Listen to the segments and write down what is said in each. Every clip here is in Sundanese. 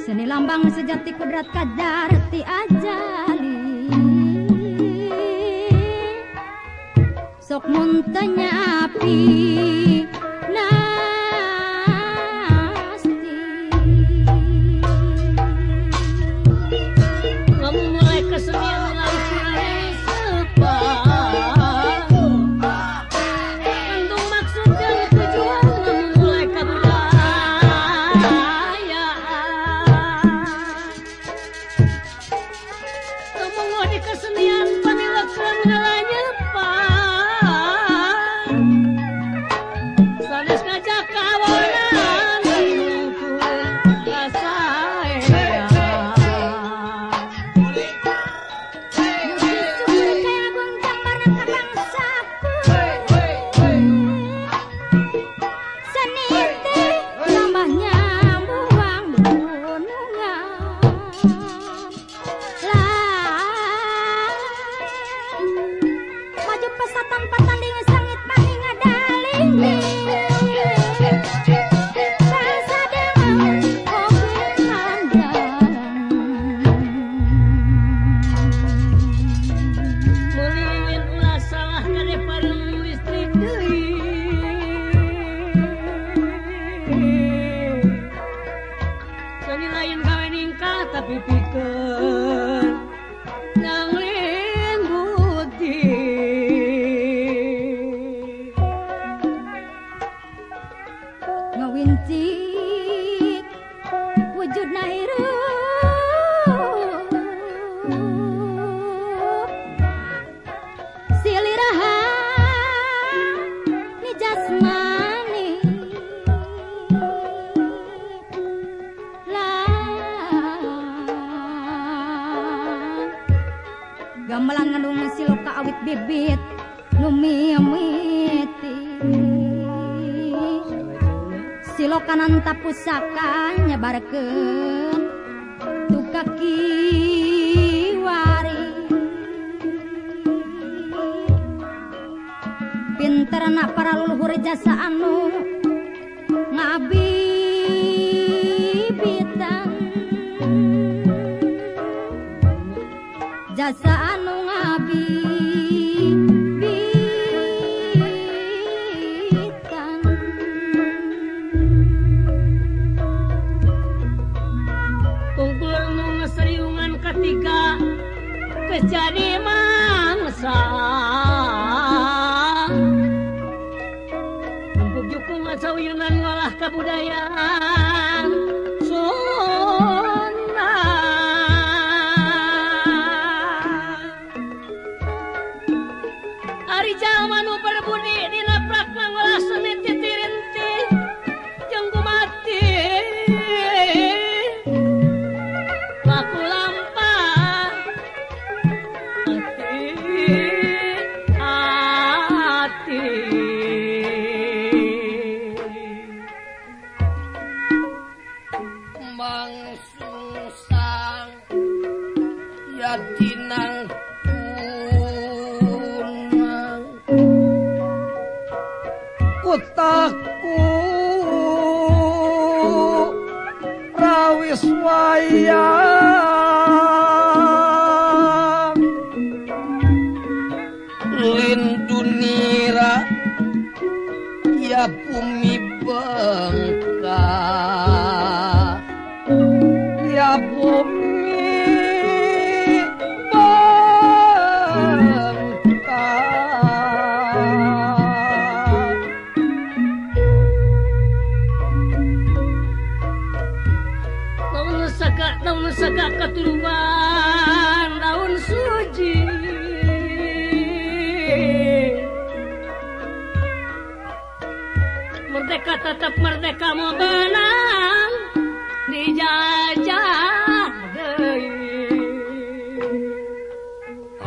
Seni lambang sejati kudrat kadar ti ajali. Sok muntanya api nasti. Kamu mulai kesenian melalui sepang. Kandung maksud dan tujuan memulai kebudayaan. Kamu di kesenian panilakan ngalanya. Lain gawe ningkah tapi pikeun nangling budi. Ngawincik wujudna hirup siliraha ni jasmani lan gamelan ngandung siloka awit bibit nu mimiti silokanan pusaka nyebarkeun tu kakiwari pinterna para leluhur jasa anu ngabibitan jasa anu ngabibitan. Tungkur nu ngeseriungan ketika kejadi mangsa empuk jukung sauyunan ngolah kabudayaan Sunda. Ari jalma nu berbudi dina prakna ngolah seni titirinti jeung gumati laku lampah ati ati. Mangsusang yatinang kunang kutaku rawis wayang lindunira ya bumi bengka ya bumi bengka. Daun saka katuruban daun suji merdeka tetap merdeka mau benang dijajah deui.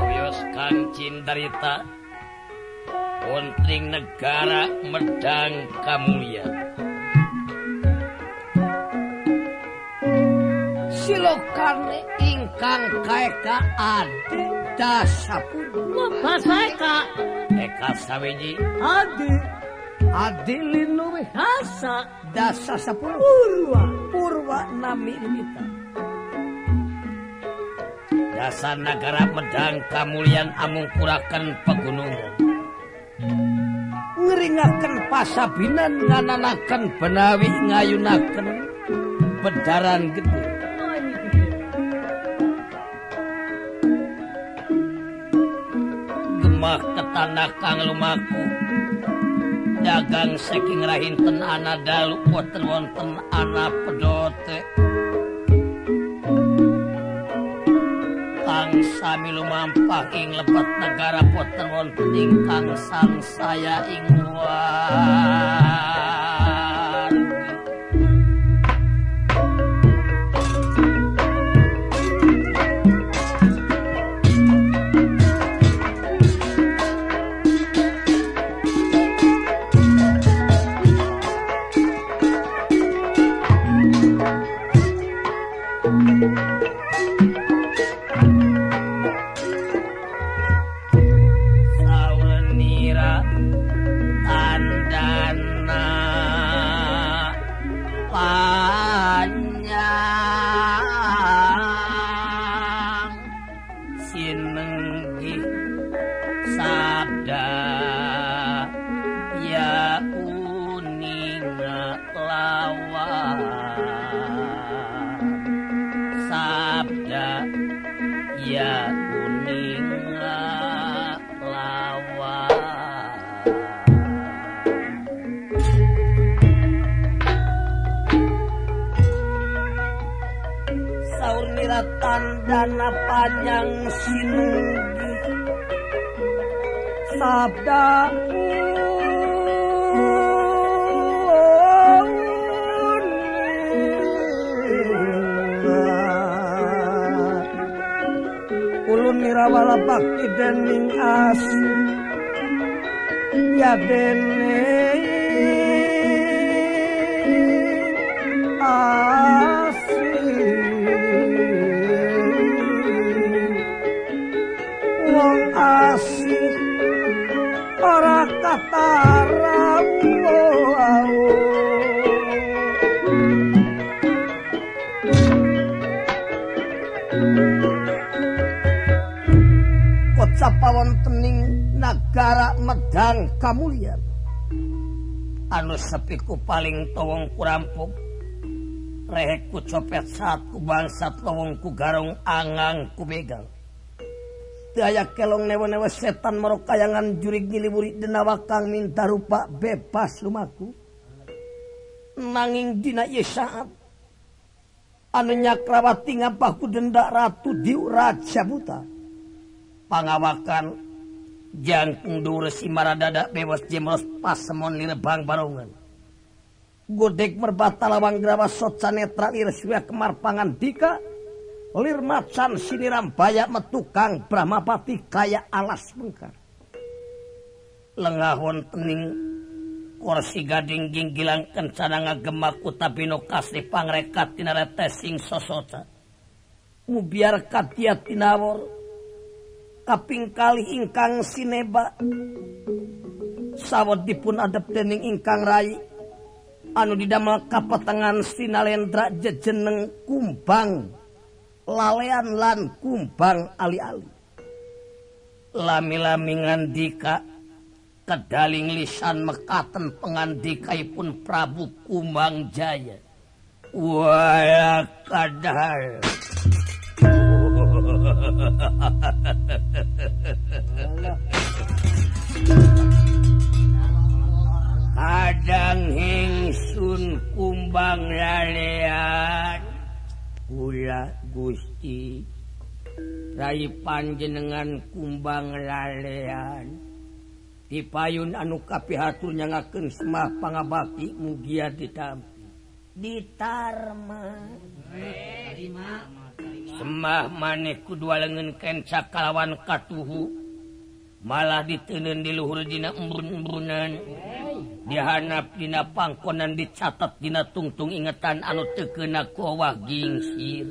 Wios Kang Cindarita kontring negara medang kamulya silokane ingkang kaeka adi dasapun Bahasa eka eka sawiji adi adi linuwih dasa dasa 10 purwa purwa nami limita dasa nagara medang kamulyan amungkuraken pegunungan ngeringaken pasabinan ngananaken benawi ngayunaken bedaran gede. Gemah ke tanah kang lumaku dagang saking rahinten ana dalu boten wonten ana pedote kang sami lumampah ing lebet negara boten wonten ingkang sangsaya ing luar. Saunira tandana Sabda ya kuning lawa saur niratan dana panjang sinugi sabda ulun nirawala bakti dening asih ya dening asih wong asih ora katara kocapa wontening nagara Medang Kamulyan anu sepiku paling towong kurampok rehek ku copet saat ku bangsat lowong ku garong angang ku begal teu aya kelong newe-newe setan marok kayangan jurig nyiliwuri denawa kang minta rupa bebas lumaku nanging dina ieu saat anu nyakrawati ngampah ku denda ratu diu raja buta pangawakan jangkung dhuwur simaradada bewos jemros pasemon lirebang barongan godek merbata lawang grawa soca netra lir suya kemar pangandika lir macan siniram bayak metukang Brahmapati kaya alas mengkar lengah wontening kursi gading ginggilang kencana ngagema kutabino kasih pangrekat tinaretesing sosoca mubiar katia tinawor kaping kalih ingkang sineba sawet dipun adep dening ingkang rai anu didamel kapetengan sinalendra jejeneng kumbang lalean lan kumbang ali-ali lami-lami ngandika kedaling lisan mekaten pengandikaipun Prabu Kumbang Jaya wah kadal kadang hingsun kumbang lalean kula Gusti rai panjenengan kumbang lalean dipayun anu kapihatur nyangakeun semah pangabakti mugia ditampi ditarma semah maneh ku dua lengan kenca kalawan katuhu malah diteundeun di luhur dina embrun-embrunan dihanap dina pangkonan dicatet dina tungtung ingetan anu teu keuna ku owah gingsir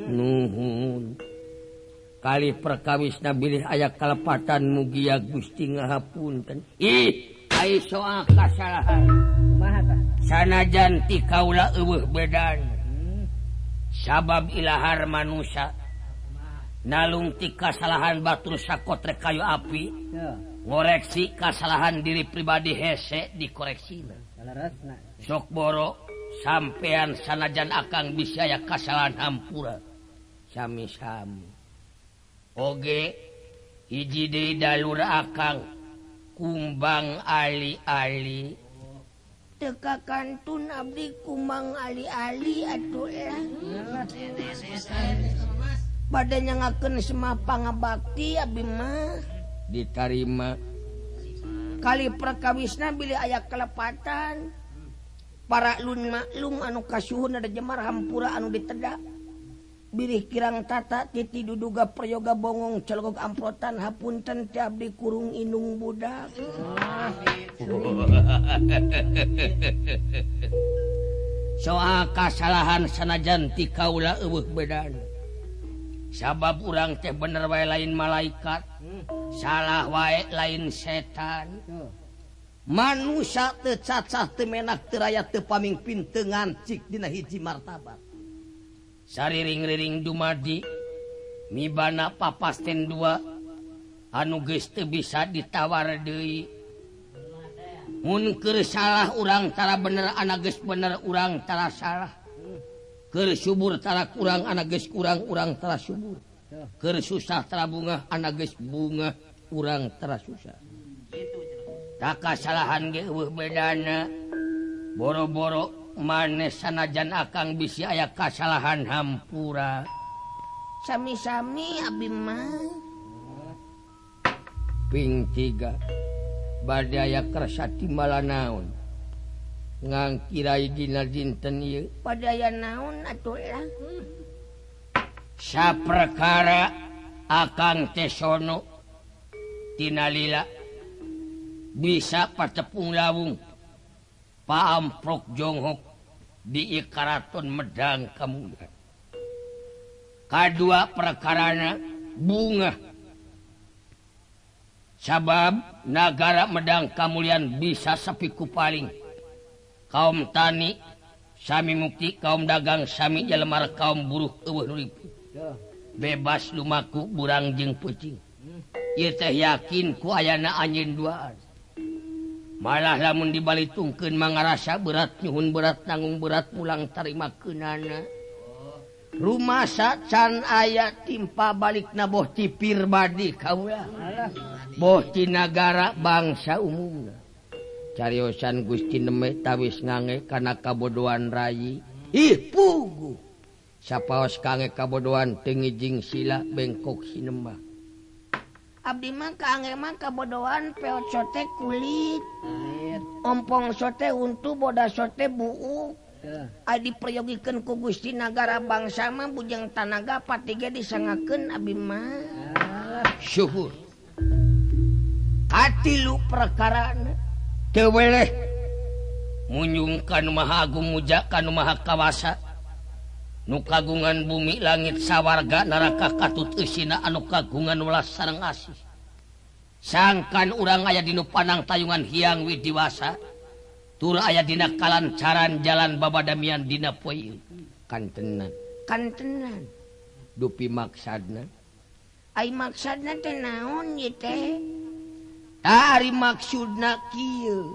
nuhun kali perkawisna bilih aya kalepatan mugia Gusti ngahapunten ih ai soal kasalahan kumaha tah sanajan ti kaula eueuh bedan sabab ilahar manusia nalung ti kasalahan batur sakotrek kayu api ngoreksi kasalahan diri pribadi hese dikoreksina sok boro sampean sanajan akang bisa aya kasalahan hampura sami-sami oge hiji deui dalur akang kumbang ali-ali teka kantun abdi kumbang ali-ali atuh lah bade nyangakeun semah pangabakti abdi mah ditarima kali perkawisna bilih aya kelepatan para lun maklum anu kasuhun ada jemar hampura anu ditedak bilih kirang tata titi duduga prayoga bongong celgog amprotan hapunten ti abdi kurung indung budak. Soal kasalahan sanajan ti kaula eueuh bedana. Sabab urang teh bener wae lain malaikat, salah wae lain setan. Manusia teu cacah teu menak teu raya teu pamingpin teu ngancik dina hiji martabat. Sariring-riring dumadi mibana papasten dua anu geus teu bisa ditawar deui. Mun keur salah urang tara bener, ana geus bener urang tara salah. Keur subur tara kurang anak geus kurang urang tara subur. Keur susah tara bungah anak geus bungah urang tara susah. Tak kasalahan ge eueuh bedana. Boro-boro maneh sanajan akang bisi aya kasalahan hampura. Sami-sami abi mah. Ping 3 bade aya kersa timbala naon. Ngangkirai dina dinten ieu padaya naon atuh lah. Saperkara akang teh sono tina lila bisa patepung lawung paamprok jonghok di Karaton Medang Kamulian. Kadua perkarana bunga sabab nagara Medang Kamulian bisa sepi ku paling. Kaum tani sami mukti, kaum dagang sami jelemar, kaum buruh eueuh nu ripuh. Bebas lumaku burang jeung peucing. Ieu teh yakin ku ayana anjeun duaan. Malah lamun dibalitungkeun mangarasa berat nyuhun berat nanggung berat pulang tarima keunana. Rumasa can aya timpa balikna boh ti pirbadi kaula. Boh ti nagara bangsa umumna. Cariosan Gusti Neme tawis ngange kana kabodohan rayi. Ih puguh. Sapaos kange kabodohan teu ngijing sila bengkok sinembah. Abdi mah kange mah kabodohan peot sote kulit. Ompong sote untu boda sote buuk. Ai diprayogikeun ku Gusti nagara bangsa mah bujeng tanaga pati ge disangakeun abdi mah. Syukur. Katilu perkarana teu weleh munjung ka nu Maha Agung muja ka nu Maha Kawasa nu kagungan bumi langit sawarga neraka katut eusina anu kagungan welas sareng asih. Sangkan urang aya dinu panang tayungan Hyang Widiwasa tur aya dina kalancaran jalan babadamian dina poe ieu. Kantenan kantenan dupi maksadna. Ai maksadna teh naon ieu teh? Ari maksudna kieu.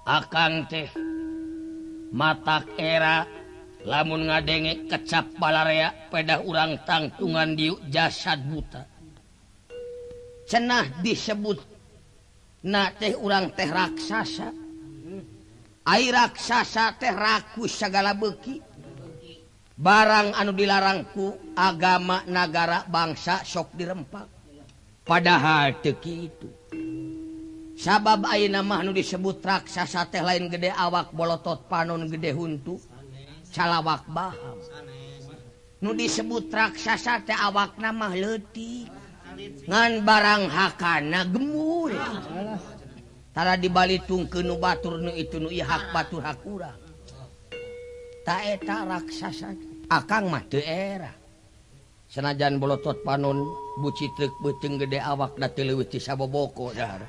Akang teh matak era lamun ngadenge kecap balarea pedah urang tangtungan diuk jasad buta. Cenah disebut na teh urang teh raksasa. Ai raksasa teh rakus sagala beuki. Barang anu dilarang ku agama nagara bangsa sok dirempak. Padahal teu kitu. Sabab ayeuna mah nu disebut raksasa teh lain gede awak bolotot panon gede huntu calawak baham. Nu disebut raksasa teh awakna mah leutik ngan barang hakana gemul. Tara dibalitungkeun nu batur nu itu nu ieu hak batur hak urang. Ta eta raksasa. Akang mah teu era. Sanajan bolotot panon bucitreuk beuteung gede awak da teu leuwih ti saboboko dahar.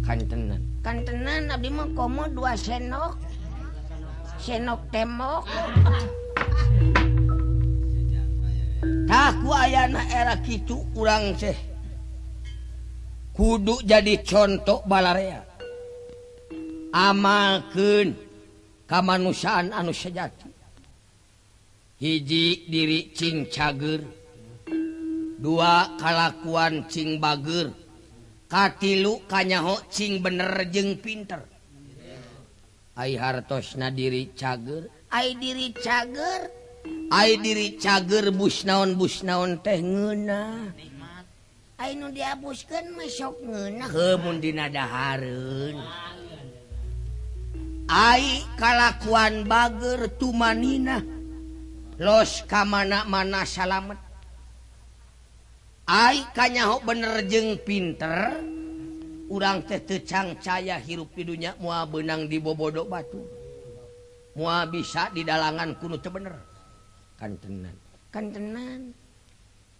Kantenan. Kantenan abdi mah komo 2 senok. Senok tembok. Tah ku ayana era kitu urang teh kudu jadi contoh balarea. Amalkeun kamanusiaan anu sejati. Hiji diri cing cager, 2 kalakuan cing bager, katilu kanyaho cing bener jeung pinter. Ai hartosna diri cager, ai diri cager, ai diri cager bus naon teh ngeunah. Ai nu diabuskeun mah sok ngeunah. Heuh mun dina dahareun. Ai kalakuan bager tumaninah. Los ka mana-mana salamet. Ai kanyaho bener jeung pinter, urang teh teu cangcaya hirup di dunya moal beunang dibobodo batu. Moal bisa didalangan ku nu teu bener. Kantenan. Kantenan.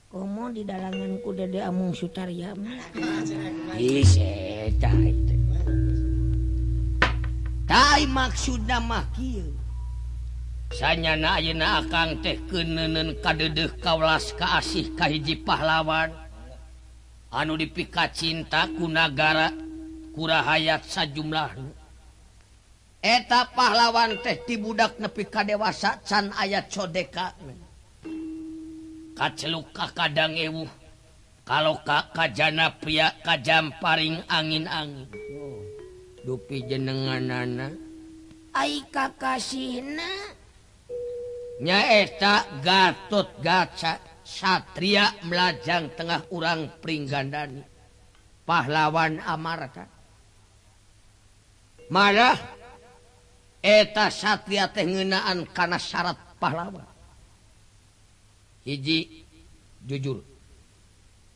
Komo didalangan ku Dede Amung Sutarya mah. Ih eta teh. Tai maksudna mah kieu. Sanyana ayeuna akang teh keuneuneun kadeudeuh kawelas kaasih ka hiji pahlawan anu dipika cinta ku nagara ku rahayat sajumlahna. Eta pahlawan teh ti budak nepi ka dewasa can aya codeka. Kaceluk ka kadang ewuh kaloka kajana pria kajamparing angin-angin. Dupi jenenganana ai kakasihna nyaeta Gatot Gaca satria melajang tengah urang Pringgandani pahlawan Amarta. Malah eta satria teh ngeunaan kana syarat pahlawan. Hiji jujur,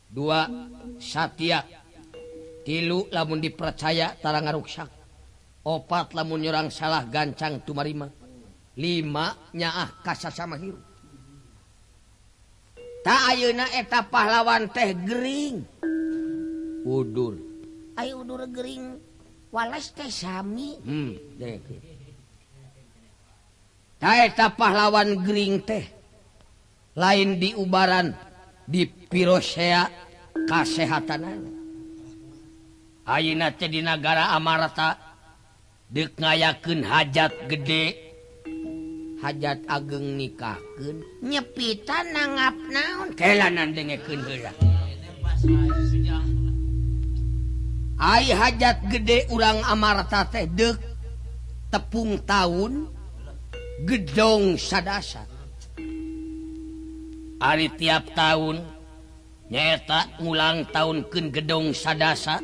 dua satya, tilu lamun dipercaya tara ngaruksak, opat lamun nyorang salah gancang tumarima, lima nyaah kasasama hirup. Ta ayeuna eta pahlawan teh gering udur. Ai udur gering walas teh sami. Ta eta pahlawan gering teh lain diubaran di pirosea kasehatanana. Ayeuna teh di nagara Amarta deuk ngayakeun hajat gede, hajat ageng nikahkeun, nyepitan nanggap naon kelanan dengekeun heula. Ai hajat gede urang Amarta teh deuk tepung taun gedong sadasa. Ari tiap tahun nyaeta ngulang tahunkeun gedong sadasa.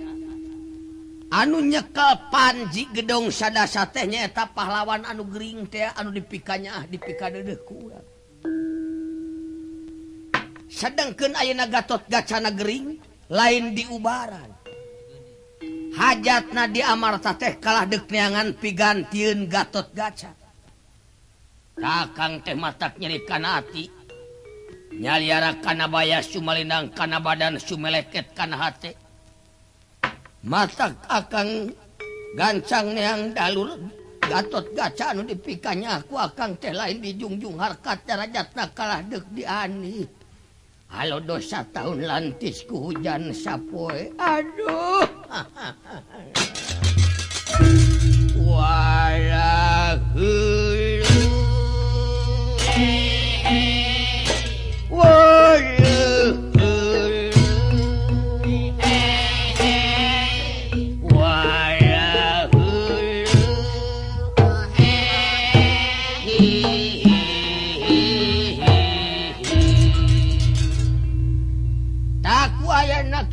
Anu nyekel panji gedong sadasa teh nyaeta pahlawan anu gering teh anu dipikanya dipikadeudeuh ku urang. Sedengkeun ayeuna Gatot Gacana gering lain diubaran. Hajatna di Amarta teh kalah deuk neangan pigantieun Gatot Gaca. Kakang teh matak nyeri kana ati, nyaliara kana baya sumalindang kana badan sumeleket kana hate. Matak akang gancang neang dalur Gatot Gaca anu dipikanya aku akang teh lain dijungjung harkat darajatna kalah deuk diani. Halo dosa tahun lantis ku hujan sapoe. Aduh. Walahulu.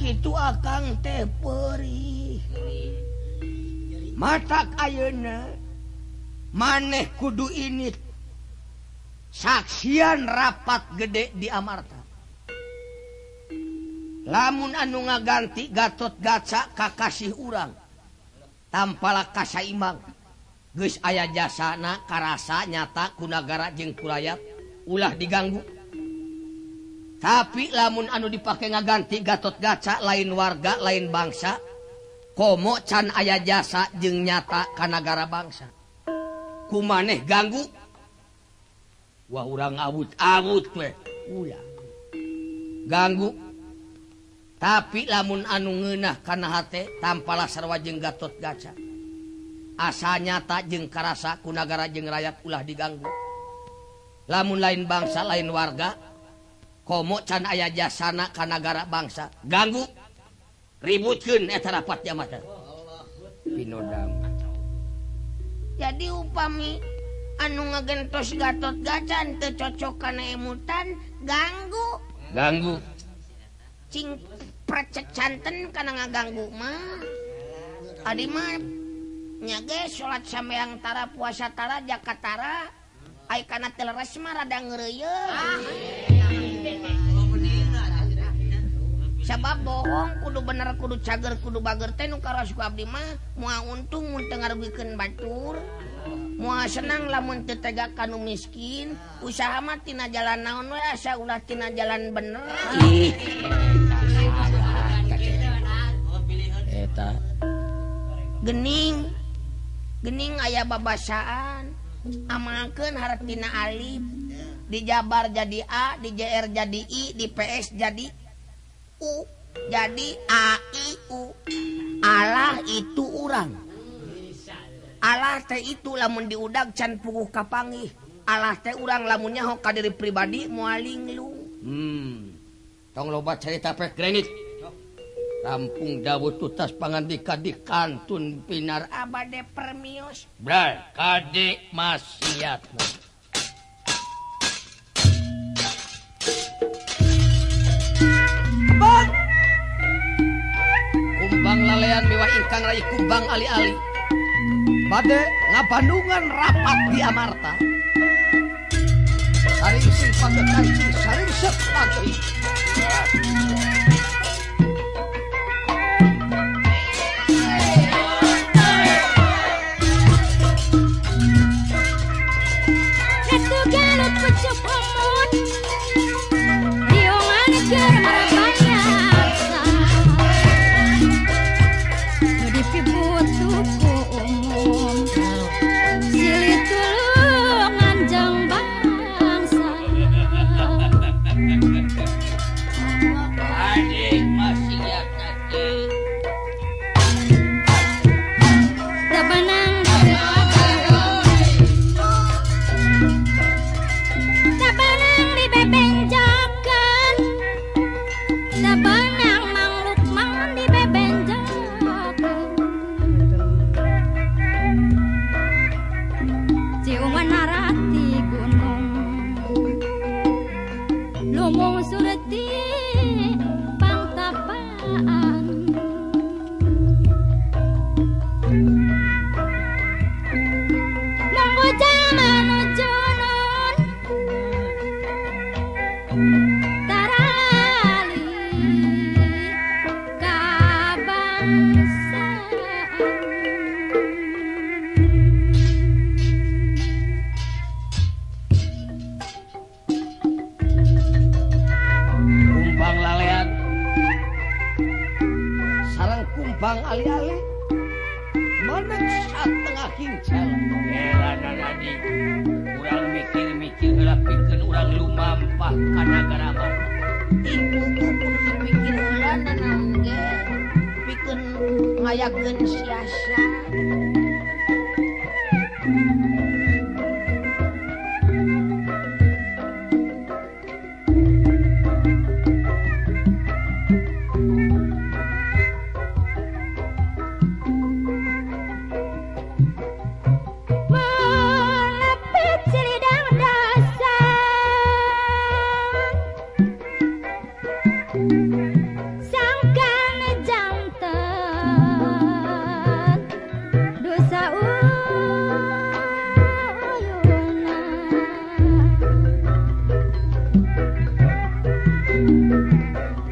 Itu akang teh perih. Matak ayeuna maneh kudu ini saksian rapat gede di Amarta. Lamun anu ngaganti Gatot Gaca kakasih urang tampala kasaimang geus aya jasana karasa nyata ku nagara jeung ku rakyat ulah diganggu. Tapi lamun anu dipake ngaganti Gatot Gaca lain warga lain bangsa komo can aya jasa jeung nyata ka nagara bangsa kumaneh ganggu wah urang awut-awut we ulah ganggu. Tapi lamun anu ngeunah kana hate tampala sarua jeung Gatot Gaca asa nyata jeung karasa ku nagara jeung rakyat ulah diganggu. Lamun lain bangsa lain warga komo can aya jasana ka nagara bangsa ganggu ributkeun eta rapat jamaah pinodam. Jadi upami anu ngagentos Gatot Gaca teu cocok kana emutan ganggu ganggu cing precet canten kana ngaganggu mah. Adi mah nya ge salat sampeang tara puasa tara zakat tara ai kana teu leres mah rada ngeureuyeuh. Sabab bohong kudu bener kudu cager kudu bager teh nu karas ku abdi mah moal untung mun teu ngarugikeun batur, moal senang lamun teu tega ka nu miskin, usaha mah tina jalan naon we asa ulah tina jalan bener. Eta gening gening aya babasaan amalkeun hartina alif dijabar jadi A, di JR jadi I, di PS jadi U, jadi A I U. Allah itu urang. Allah teh itu lamun diudag can puguh kapanggih. Allah teh urang lamun nyaho ka diri pribadi moal linglung. Tong loba carita pek granit. Rampung dawuh tutas pangandika di kantun pinar abade permios. Bral kade maksiatna. Abad. Kumbang lalean miwah ingkang rai kumbang ali-ali. Bade ngabandungan rapat di Amarta. Saringsing pake kancing, saringsep pake. Garut pecuk umut riungan keur marabayaksa nu dipibutuh ku umum silih tulungan jeung bangsa. Adik masih tadi Tabanang dibebenjakan, tabanang Mang Lukman dibebenjakan. Ciuman narati gunung, lumung surti pangtapaan. Monggo jaman jonon tarali kabangsaan. Kumbang lalean sareng kumbang ali-ali maneg satengah jalan. Heran adi urang mikir-mikir heula pikeun urang lumampah ka nagara Amarta. Itu kudu dipikir heula naon ge pikeun ngayakeun siasat. Melepet ceridang dasar sangkan jantan dosa uyuna.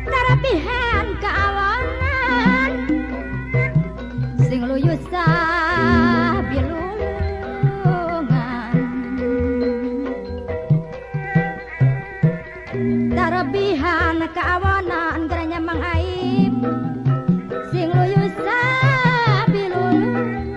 Tarapihan kaawanan sing luyu sabilulungan. Tarabihan kaawanan geranya Mang Aib sing luyu sabilulungan.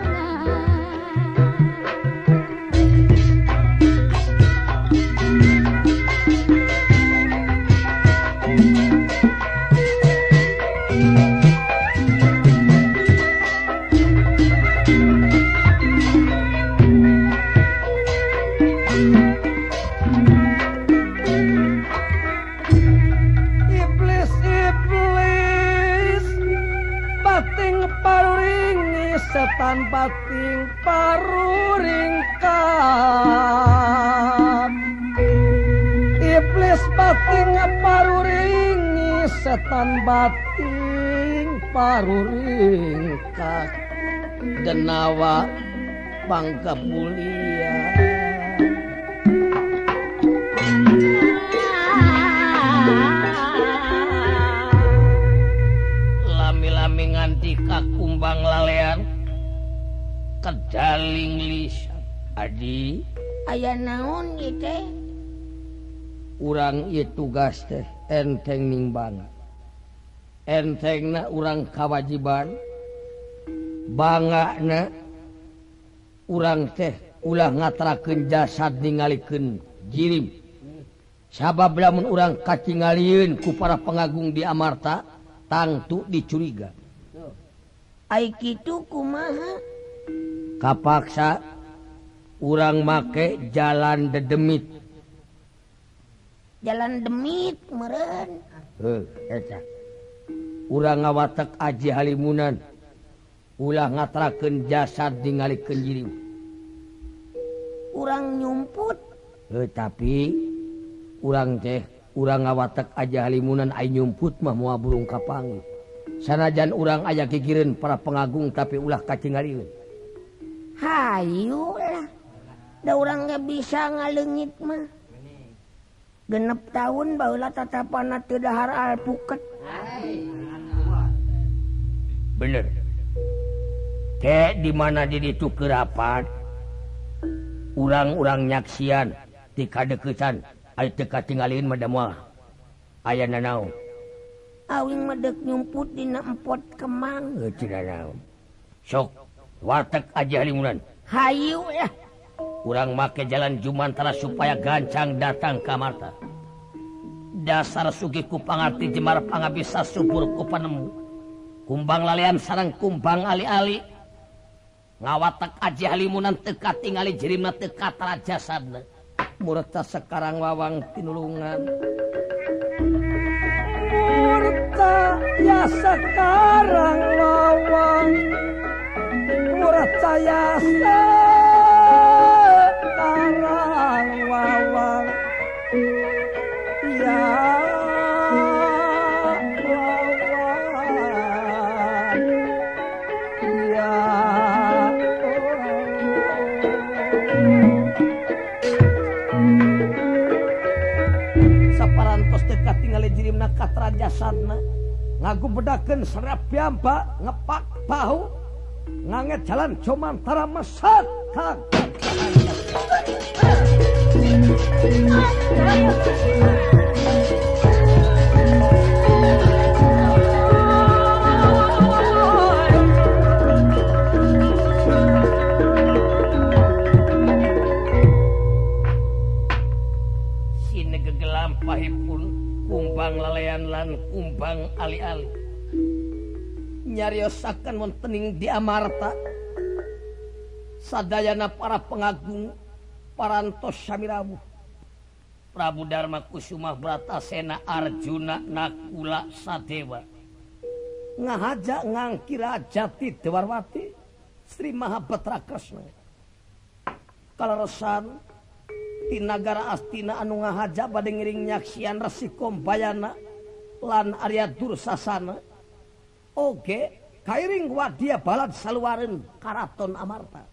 Iblis iblis bating paruringi setan bating paruringkap. Iblis bating paruringi setan bating paruringkap. Denawa pangkabulia. Lami-lami nganti ka kumbang lalean kedaling lisan. Adi Aya naon ieu teh? Urang ieu tugas teh enteng ning bangga. Entengna urang kawajiban, bangana urang teh ulah ngatarakeun jasad ningalikeun jirim. Sabab lamun urang katingalieun ku para pengagung di Amarta tangtu dicuriga. Ai kitu kumaha? Kapaksa urang make jalan dedemit. Jalan demit meureun. Heuh, eta. Urang ngawatek Aji Halimunan. Ulah ngatrakeun jasad ningalikeun jirim. Urang nyumput. Heuh, tapi urang teh urang ngawatek Aji Halimunan ai nyumput mah moal burung kapanggih. Sanajan urang aya gigireun para pengagung tapi ulah katingalieun. Hayu lah. Da urang ge bisa ngaleungit mah. 6 tahun baheula tatapana teu dahar alpuket. Bener. Ke di mana di ditu kerapat urang-urang nyaksian ti kadeuketan aya teu katingalieun mah da moal aya nanaon. Awing mah deuk nyumput dina empot kemang. Heuh teu nanaon. Sok watek Aji Halimunan. Hayu lah. Urang make jalan jumantara supaya gancang datang ka Amarta. Dasar sugih ku pangarti jemar pangabisa subur ku panemu. Kumbang lalean sareng kumbang ali-ali. Ngawatek Aji Halimunan teu katingali jirimna teu katara jasadna. Murta sekarang wawang tinulungan. Murta ya sekarang wawang. Murta ya sekarang wawang. Ya wawang. Ya saparantos teu katingali jirimna katra jasadna. Ngagubedakeun serap piyambak ngepak bahu nganget jalan jumantara mesat ka sine gegelampahipun kumbang lalean lan kumbang ali-ali nyariosaken wontening di Amarta. Sadayana para pengagung parantos samirawuh. Prabu Darma Kusuma Bratasena Arjuna Nakula Sadewa ngahaja ngangkira Jati Dewarwati Sri Mahabatra Kresna. Kaleresan ti nagara Astina anu ngahaja bade ngiring nyaksian Resi Kombayana lan Arya Dursasana oge kairing wadya balad saluareun Karaton Amarta.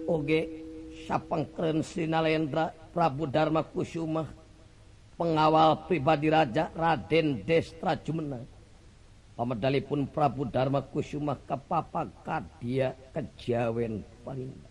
Oge sapangkreun Sri Nalendra Prabu Darma Kusuma pengawal pribadi raja Raden Destra Jumena. Pamedalipun Prabu Darma Kusuma kepapag kadya kejawen paninda.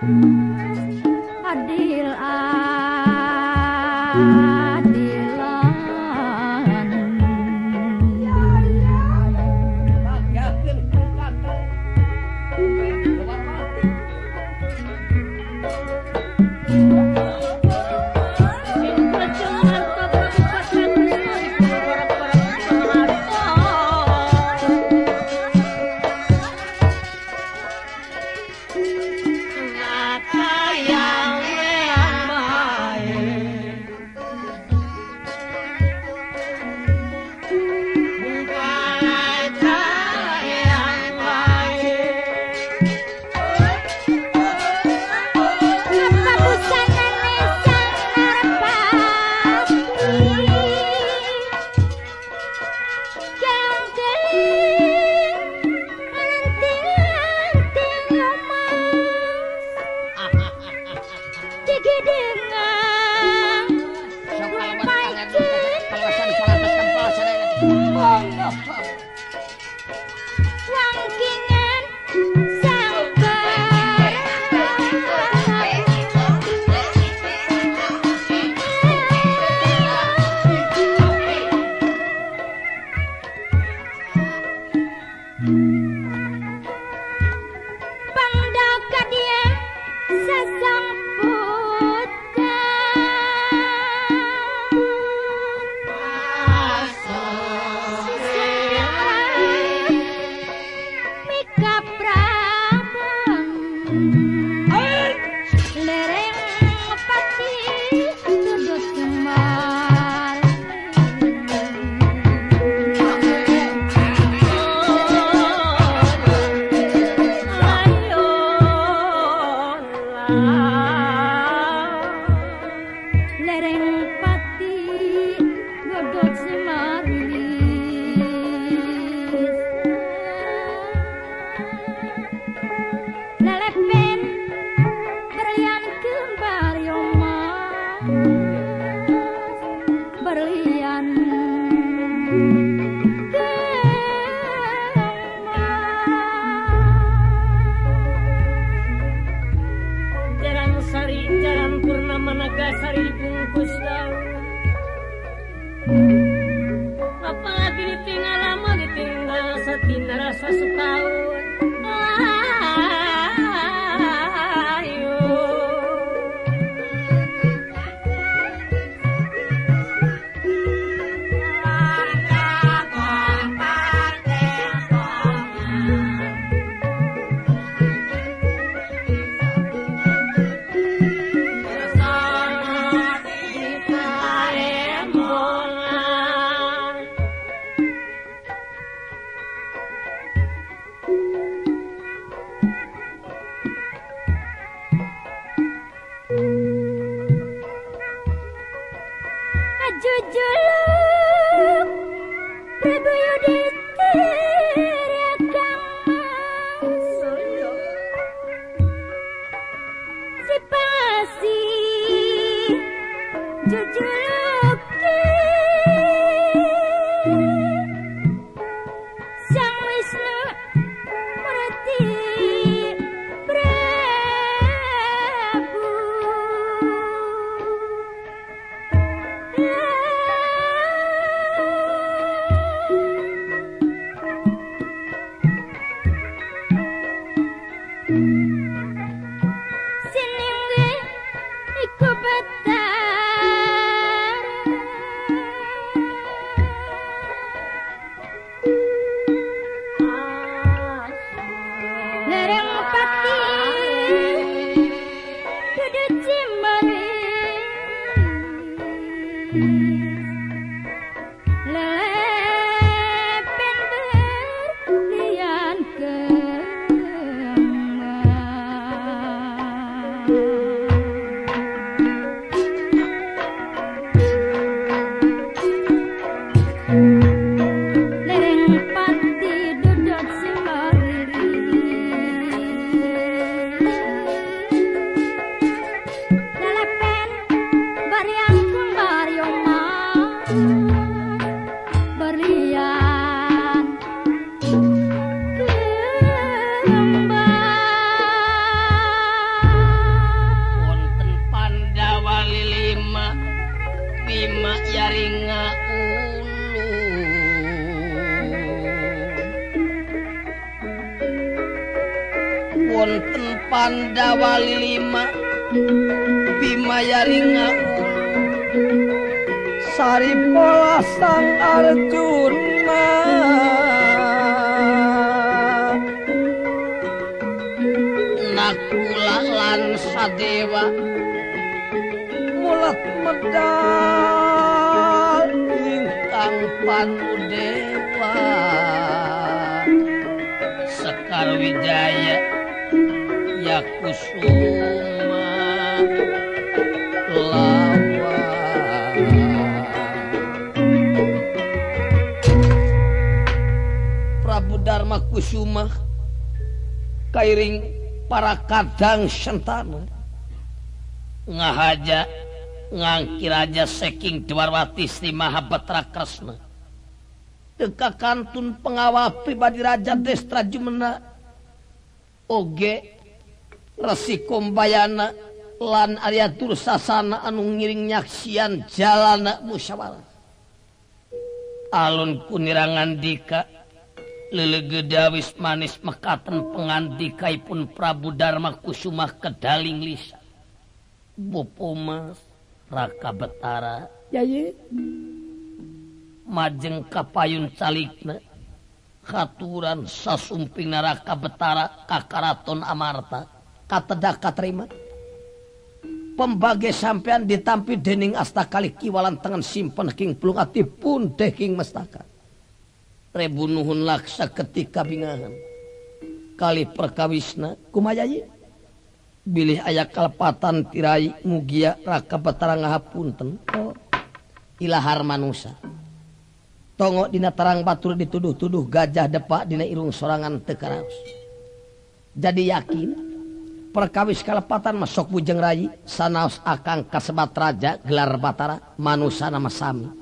Adil adilan. Wonten Pandawa lima Bima yaringa Sari pola sang Arjuna Nakula lan Sadewa mulat medal ingkang Panudewa Sekar Wijaya Yakusuma lawa. Prabu Dharma Kusuma kairing para kadang sentana ngahaja ngangkir raja saking Dwarwati Sri Mahabatra Kresna teka kantun pengawal pribadi Raja Destra Jumena oge Resi Kombayana lan Arya Dursasana anu ngiring nyaksian jalana musyawarah alun kunirangan dika leleugedawis manis mekaten pengandikaipun Prabu Dharma Kusuma kedaling lisa Bopo Mas Raka Betara yayi majeng kapayun calikna katuran sasumping Raka Betara ka Karaton Amarta katedak katerima pembage sampean ditampi dening asta kali kiwalan tengen simpen king plung ati pun deking mestaka rebu nuhun laksa ketika bingahan kali perkawisna kumayayi bilih aya kalepatan tirai mugia Raka Betara ngahapunten oh, ilahar manusa tongo dina tarang batur dituduh-tuduh gajah depak dina irung sorangan teu karaos jadi yakin perkawis kalepatan masuk bujeng rayi sanaos akang kasebat raja gelar Batara manusa nama sami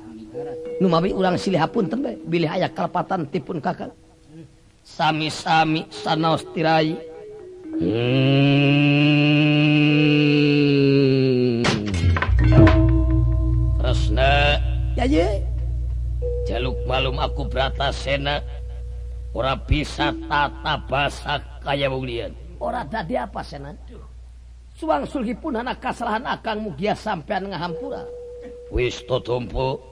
numawi urang silih hapunten bae bilih aya kalepatan tipun kakang sami-sami sanaos tirai. Kresna yaye jaluk malum aku Bratasena ora bisa tata basa kaya wong liyan ora dadi apa Sena suwang sulhipun ana kasalahan akang mugia sampean ngahampura wis to tompo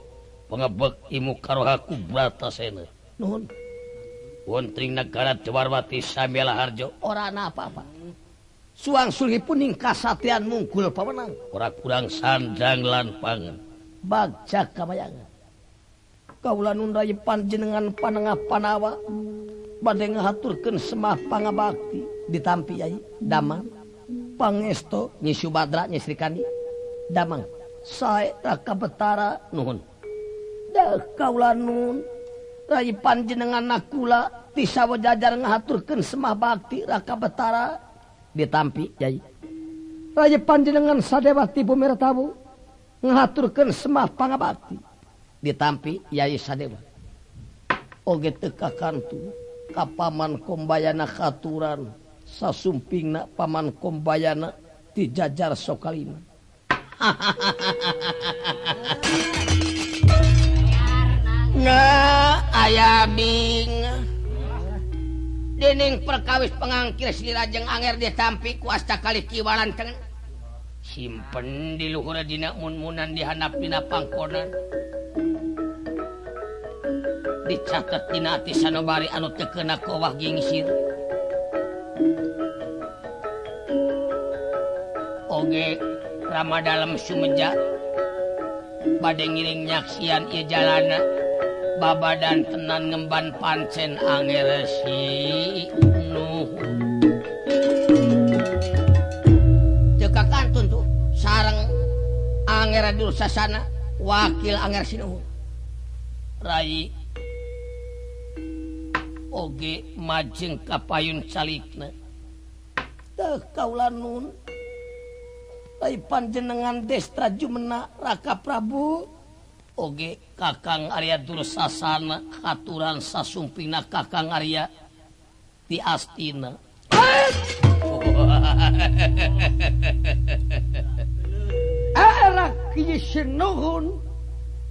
pengebek imu karo aku Bratasena nuhun wonten negara Dwarwati Samela Harjo ora ana apa-apa suwang sulhipun ing kasatriyan munggul pawenang ora kurang sandang lan pangan bagja kamayangan kaula nun rayi panjenengan panengah panawa badhe ngahaturkeun semah pangabakti ditampi yai damang pangesto Nyi Subadra Nyi Srikandi damang sae Raka Betara nuhun dah kaula nun rayi panjenengan nakula ti sawejajar ngahaturkeun semah bakti Raka Betara ditampi yai rayi panjenengan Sadewa ti Bumi Ratawu ngahaturkeun semah pangabakti ditampi yai Sadewa oge teu kakantu ka paman Kombayana katuran sasumpingna paman Kombayana ti jajar Sokalima. Nah, aya bing dening perkawis pengangkir Sri Rajeng Anger ditampi ku asta kali kiwalan tengen simpen di luhur dina mun-munan di handap dina pangkonan dicatet dina ati sanobari anu teu keuna kowah gingsir oge Rama dalem Sumeja bade ngiring nyaksian ieu jalana babadan tenan ngemban pancen anger si nuhun teu kakantun tuh sareng Anger Dursasana wakil Anger Sinuhun rai oge majeng kapayun calikna teh kaula nun rai panjenengan Destra Jumena Raka Prabu oge Kakang Arya Dursasana katuran sasumpingna Kakang Arya ti Astina. Era kieu sinuhun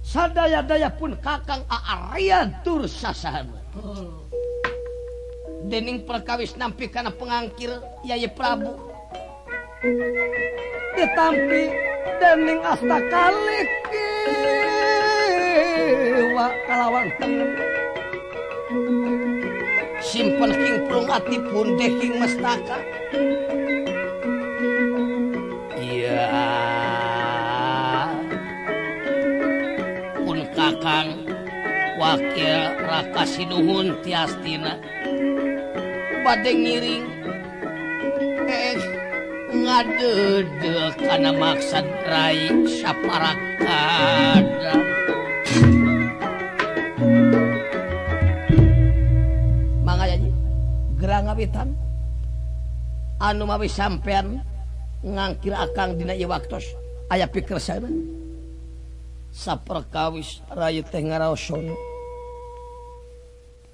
sadaya-daya pun Kakang Arya Dursasana. Dening perkawis nampi kana pengangkir Yayi Prabu. Ditampi dening asta kalik kiwa kalawan tengen. Simpen king prung ati pun deking mestaka. Iya. Pun kakang wakil Raka Sinuhun Tiastina bade ngiring ngadede kana maksad rai saparakada. Mangga jaji gerang ngawitan anu mawi sampean ngangkir akang dina ieu waktos aya pikersana. Saperkawis rai teh ngaraosono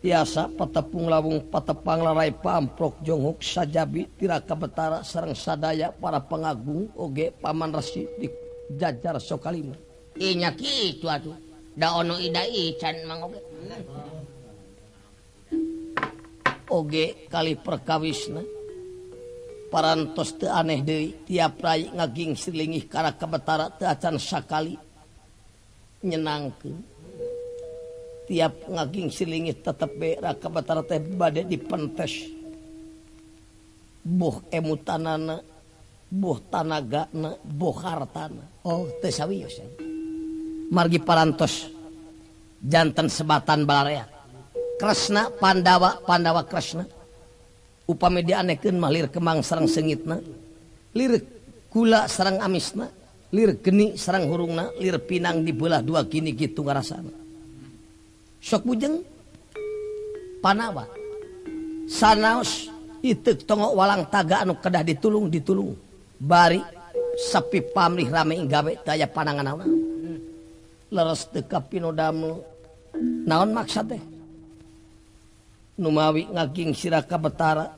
tiasa patepung lawung patepang larai pamprok jonghok sajabi tiraka betara sareng sadaya para pengagung oge paman resi di jajar sokalima. Inya kitu atuh da ono ida ican mang oge. Oge kali perkawisna parantos teu aneh deui tiap rai ngaging silingih karaka betara teu acan sakali nyenangkeun. Tiap ngaging silingih tetep be Raka Batara teh bade dipentes. Boh emutanana, boh tanagana, boh hartana. Oh, teu sawios. Margi parantos janten sebatan balarea. Kresna Pandawa, Pandawa Kresna. Upami dianekeun mah lir kemang sareng seungitna, lir gula sareng amisna, lir geni sareng hurungna, lir pinang dibelah dua gini kitu ngarasana. Sok bujeng Panawa sanaos iteuk tongo walang taga anu kedah ditulung ditulung bari sepi pamrih rame gawe teu aya panangan naon leres teu kapinodamel naon maksad teh numawi ngaging siraka betara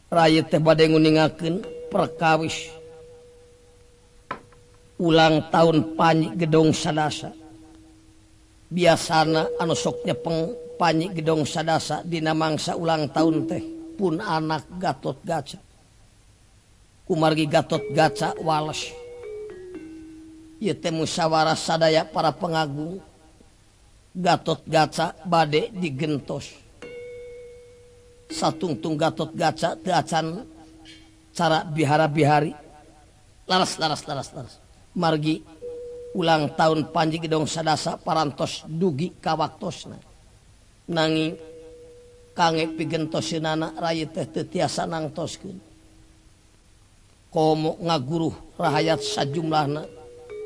rayi teh bade nguningakeun perkawis ulang tahun Panji Gedong Sadasa. Biasana anu sok nyepeng Panji Gedong Sadasa dina mangsa ulang tahun teh pun anak Gatot Gaca. Kumargi Gatot Gaca wales. Ieu teh musyawarah sadaya para pengagung. Gatot Gaca bade digentos. Satungtung Gatot Gaca teu acan cara bihara-bihari. Laras laras laras laras. Margi ulang tahun Panji Gedong Sadasa parantos dugi kawaktosna. Nanging kange pigentoseunana rai teh teu tiasa nangtoskeun. Komo ngaguruh rahayat sajumlahna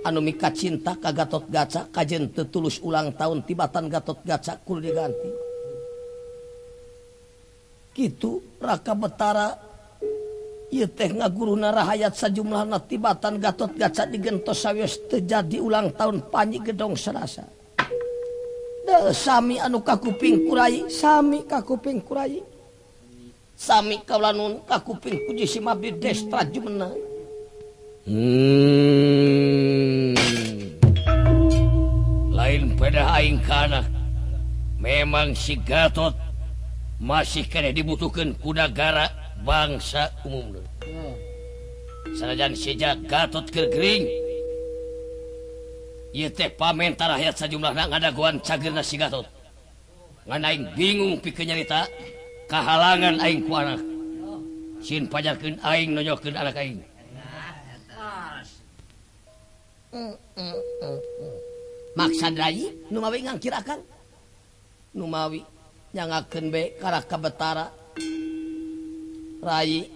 anu mikacinta ka Gatot Gaca kajen teu tulus ulang tahun tibatan Gatot Gaca kudu diganti. Kitu Raka Betara ieu teh ngaguruhna rahayat sajumlahna tibatan Gatot Gaca digentos sawios teu jadi ulang tahun Panji Gedong Sadasa. Deuh sami anu kakuping ku rai, sami kakuping ku rai. Sami kaula nun kakuping ku si Mabdi Destra Jumena. Lain pada aing ka anak. Memang si Gatot masih keneh dibutuhkeun ku nagara bangsa umumna. Sanajan sejak Gatot keur gering ieu teh pamenta rakyat sajumlahna ngadagoan cageurna si Gatot. Ngan aing bingung pikeun nyarita kahalangan aing ku anak. Sin pajarkeun aing nonyokeun anak aing. Maksad rai numawi ngangkir akang. Numawi nyangakeun be ka Raka Betara. Rai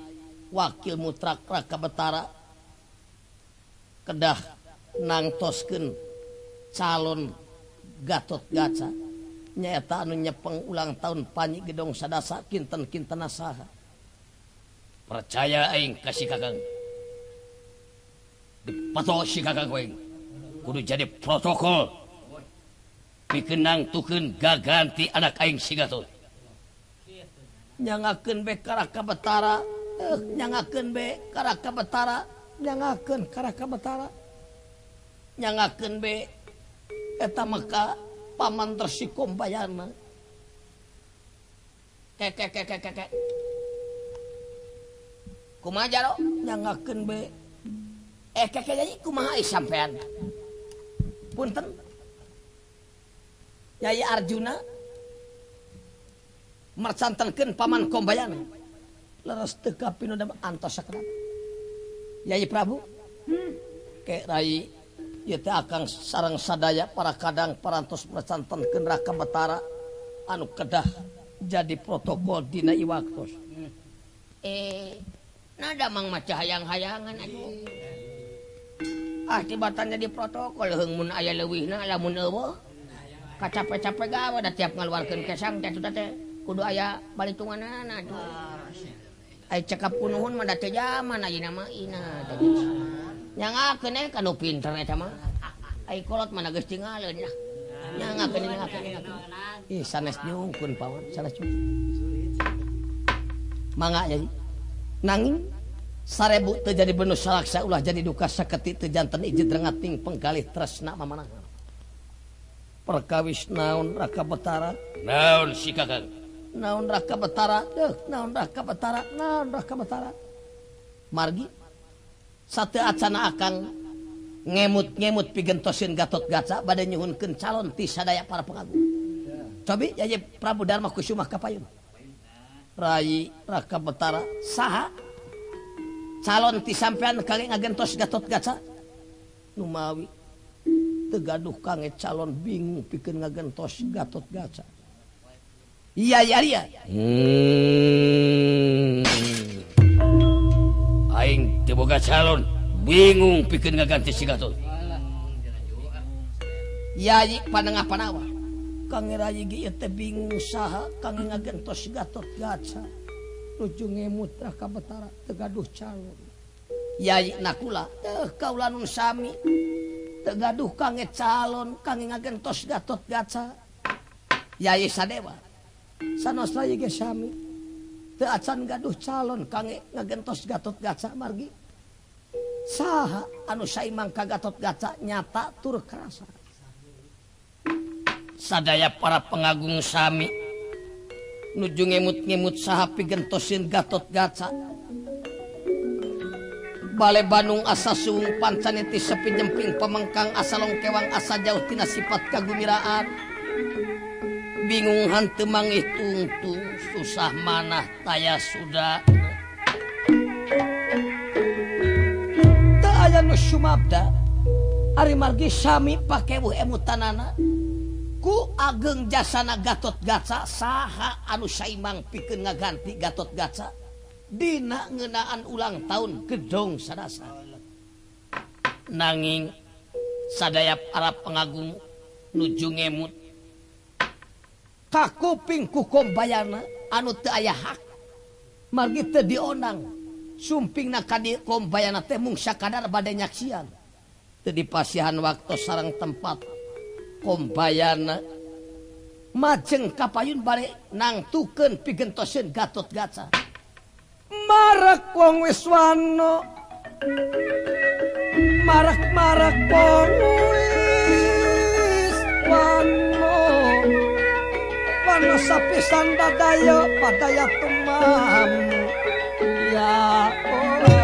wakil mutrak Raka Betara kedah nangtoskeun calon Gatot Gaca nyaeta anu nyepeng ulang tahun Panji Gedong Sadasa kinten-kintena saha. Percaya aing ka si Kakang. Dipato si Kakang aing. Kudu jadi protokol. Pikeun nangtukeun gaganti anak aing si Gatot. Nyangakeun be ka Raka Betara, nyangakeun be ka Raka Betara, nyangakeun ka Raka Betara. Nyangakeun be eta maka paman Resi Kombayana. Ke ke ke ke ke. Kumaha jaro nyangakeun be. Eh ke ke Yai kumaha sampean? Punten. Yai Arjuna mercantenkeun paman Kombayana. Leres teu kapinodam antos sakedap. Yai Prabu. Ke Rai ieu teh akang sareng sadaya para kadang parantos mercantenkeun Raka Betara anu kedah jadi protokol dina ieu waktos. Nada mang maca hayang-hayangan atuh. Ah tibatan jadi protokol heung mun aya leuwihna lamun eueuh. Kacape-cape gawe da tiap ngaluarkeun kesang teh teh kudu aya balitunganana atuh. Ai cekap kunuhun mah da teu jaman ayeuna mah ina teh. Nyangakeun eh ka nu pinter eta mah. Ai kolot mah geus tingaleun lah. Nyangakeun nyangakeun. Ih sanes nyungkeun pawan, sanes nyungkeun. Mangga Yai. Nanging 1000 teu jadi benuh salaksa ulah jadi duka saketik teu janten ijid rengating penggalih tresna mamanah. Perkawis naon Raka Betara? Naon si Kakang? Naon Raka Betara? Deuh, naon Raka Betara? Naon Raka Betara? Margi sate acana akang ngemut-ngemut pigentosin Gatot Gaca bade nyuhunkeun calon ti sadaya para pengagung. Cobi Yai Prabu Darma Kusumah kapayun. Rai Raka Betara saha calon ti sampean kali ngagentos Gatot Gaca? Numawi teu gaduh kange calon bingung pikeun ngagentos Gatot Gaca. Iya iya iya. Aing teu boga calon bingung pikeun ngaganti si Gatot. Yai panengah panawa. Kange rayi ge ieu teh bingung saha kange ngagentos Gatot Gaca. Nuju ngemut Raka Betara teu gaduh calon. Yai Nakula teh kaula nun sami teu gaduh kange calon kange ngagentos Gatot Gaca. Yai Sadewa sanos rayi ge sami teu acan gaduh calon kange ngagentos Gatot Gaca margi saha anu saimang ka Gatot Gaca nyata tur kerasa. Sadaya para pengagung sami nuju ngemut-ngemut saha pigentosin Gatot Gaca. Bale Bandung asa suung pancaniti sepi jemping pemengkang asa longkewang asa jauh tina sifat kagumiraan. Bingung hanteu mangih tungtung susah manah taya suda. Teu aya nu sumabda ari margi sami pakewuh emutanana. Ku ageng jasana Gatot Gaca saha anu saimang pikeun ngaganti Gatot Gaca dina ngeunaan ulang tahun gedong sadasa. Nanging sadaya para pengagung nuju ngemut kakuping ku Kombayana anu teu aya hak margi teu diondang sumpingna ka di Kombayana teh mung sakadar bade nyaksian teu dipasihan waktu sareng tempat. Kombayana majeng kapayun bare nangtukeun pigentoseun Gatot Gaca. Marak wong wis wano, marak-marak wong wis wano, wano sapisan dadaya padaya tumam ya oh.